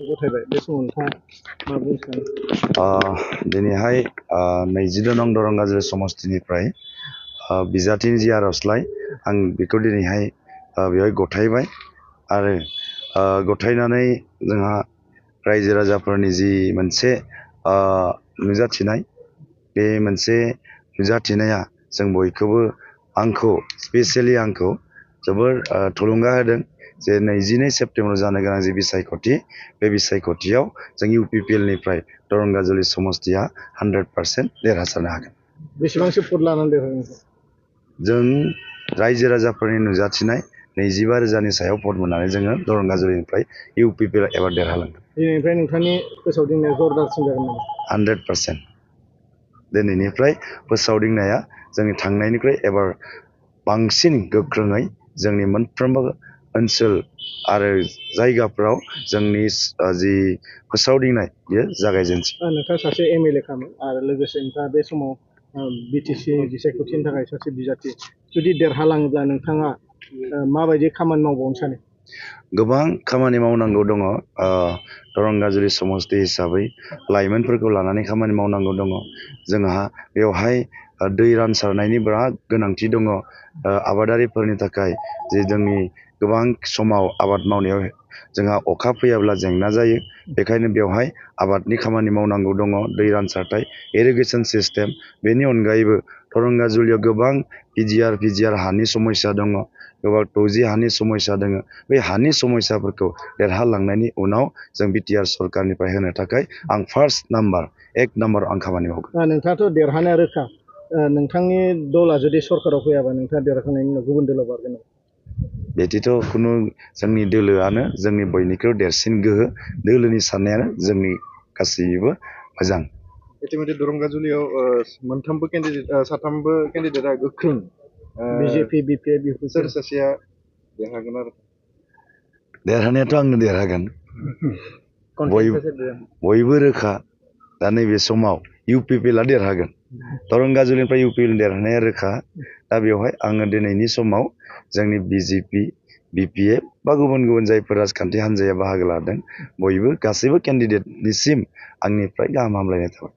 गथायबाय बे समाव नोंथाङा मा बुंनो सानो? दिनैहाय 22 नं दरं गाज्रि समस्तिनिफ्राय बिजाथिनि जि आर'जलाइ आं बेखौ दिनैहाय बेवहाय गथायबाय आरो गथायनानै जोंहा रायजो राजाफोरनि जि मोनसे नुजाथिनाय बे मोनसे नुजाथिनाया जों बयखौबो आंखौ स्पेसियेलि आंखौ जोबोर थुलुंगा होदों जे 22 सेप्तेम्बर जानो गोनां जि बिसायख'थि बे बिसायख'थियाव जों UPPL निफ्राय दरं गाजुलि समस्तिया 100% देरहासारनो हागोन। बेसेबांसो भट लानानै देरहागोन? जों रायजो राजाफोरनि नुजाथिनाय 25,000नि सायाव भट मोननानै जोङो दरं गाजुलिनिफ्राय UPPL एबार देरहालांगोन। दिनैनिफ्राय नोंथांनि फोसावदिंनाया जरदारसिन जागोन नामा? 100%। दिनैनिफ्राय फोसावदिंनाया जोंनि थांनायनिफ्राय एबार बांसिन गोख्रोङै जोंनि मोनफ्रोमबो ओनसोल आरो जायगाफोराव जोंनि जि फोसावदिंनाय बेयो जागायजेनसै। नोंथाङा सासे MLA खामोन आरो लोगोसे नोंथाङा बे समाव BTC बिसायख'थिनि थाखाय सासे बिजाथि जुदि देरहालाङोब्ला नोंथाङा माबायदि खामानि मावबावनो सानो? गोबां खामानि मावनांगौ दङ। दरं गाजुलि समस्ति हिसाबै लाइमोनफोरखौ लानानै खामानि मावनांगौ दङ। जोंहा बेवहाय दै रानसारनायनि बिराद गोनांथि दङ। आबादारिफोरनि थाखाय जे जोंनि गोबां समाव आबाद मावनायाव जोंहा अखा फैयाब्ला जेंना जायो, बेखायनो बेवहाय आबादनि खामानि मावनांगौ दङ। दै रानसारथाय इरिगेसन सिस्टेम, बेनि अनगायैबो दरं गाजुलियाव गोबां PGR हानि समस्या दङ, गोबां 2G हानि समस्या दङ। बे हानि समस्याफोरखौ देरहालांनायनि उनाव जों BTR सरकारनिफ्राय होनो थाखाय आं एक नाम्बार आं खामानि मावगोन। नोंथाङाथ' देरहानाया रोखा। नोंथांनि दला जुदि सरकाराव फैयाबा नोंथाङा देरहाखांनायनि उनाव गुबुन दलाव बारगोन नामा? बिदिथ' खुनु जोंनि दोलोआनो जोंनि बयनिख्रुइ देरसिन गोहो। दोलोनि साननायानो जोंनि गासैबो मोजां। इतिमध्य दरं गाजुलियाव साथामबो केन्डिडेटआ गोख्रों BJP BPF सोर सासेया देरहागोन आरो? देरहानायाथ' आंनो देरहागोन, बयबो रोखा। दा नैबे समाव UPPL देरहागोन। दरं गाजुलिनिफ्राय UPPL देरहानाया रोखा। दा बेवहाय आङो दिनैनि समाव जोंनि BJP BPF बा गुबुन गुबुन जायफोर राजखान्थि हान्जाया बाहागो लादों बयबो गासैबो केन्डिडेटनिसिम आंनिफ्राय गाहाम हामलायनाय थाबाय।